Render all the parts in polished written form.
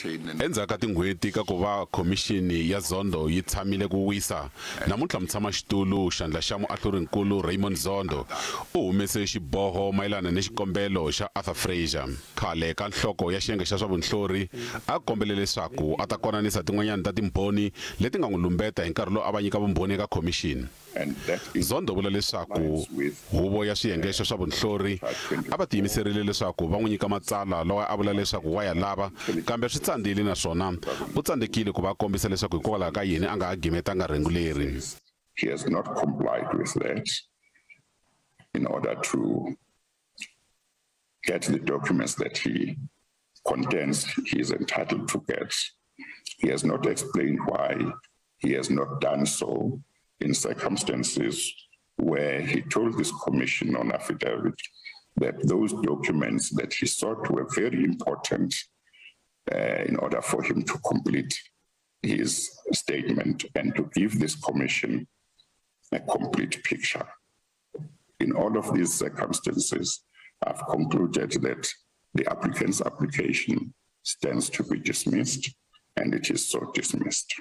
Endzhaku ka tin'hweti ka ku va khomixini ya Zondo yi tshamile ku wisa, namuntlha mutshamaxitulu xandla xa muahlurinkulu Raymond Zondo u humese xiboho mayelana ni xikombelo xa Arthur Fraser. Khale ka nhloko ya xiyenge xa swa vunhlori a kombele leswaku a ta konanisa tin'wanyana ta timbhoni leti nga n'wi lumbeta hi nkarhi lowu a va nyika vumbhoni eka khomixini. Zondo vula leswaku huvo ya swiyenge swa vunhlori a va tiyimiserile leswaku va n'wi nyika matsalwa lawa a vula leswaku wa ya lava, kambe swi tsandzile naswona u tsandzekile ku va kombisa leswaku hikwalaho ka yini a nga ha gimetanga rhengu leri. He has not complied with that in order to get the documents that he contends he is entitled to get. He has not explained why he has not done so in circumstances where he told this commission on affidavit that those documents that he sought were very important in order for him to complete his statement and to give this commission a complete picture. In all of these circumstances, I've concluded that the applicant's application stands to be dismissed, and it is so dismissed.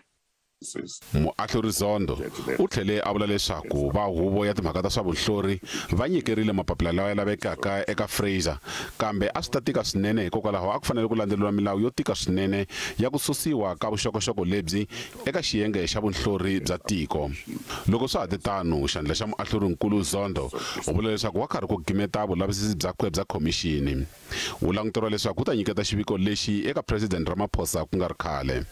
Muahluri Zondo u tlhele a vula leswaku va huvo ya timhaka ta swa vunhlori va nyikerile mapapila lawa ya lavekaka eka Fraser, kambe a swi ta tika swinene hikokwalaho a ku fanele ku landzeleriwa milawu yo tika swinene ya ku susiwa ka vuxokoxoko lebyi eka xiyenge xa vunhlori bya tiko. Loko swa ha ti tano, xandla xa muahlurinkulu Zondo u vula leswaku wa karhi ku gimeta vulavisisi byakwe bya khomixini. Wu languteriwa leswaku u ta nyiketa xiviko lexi eka President Ramaphosa ku nga ri khale.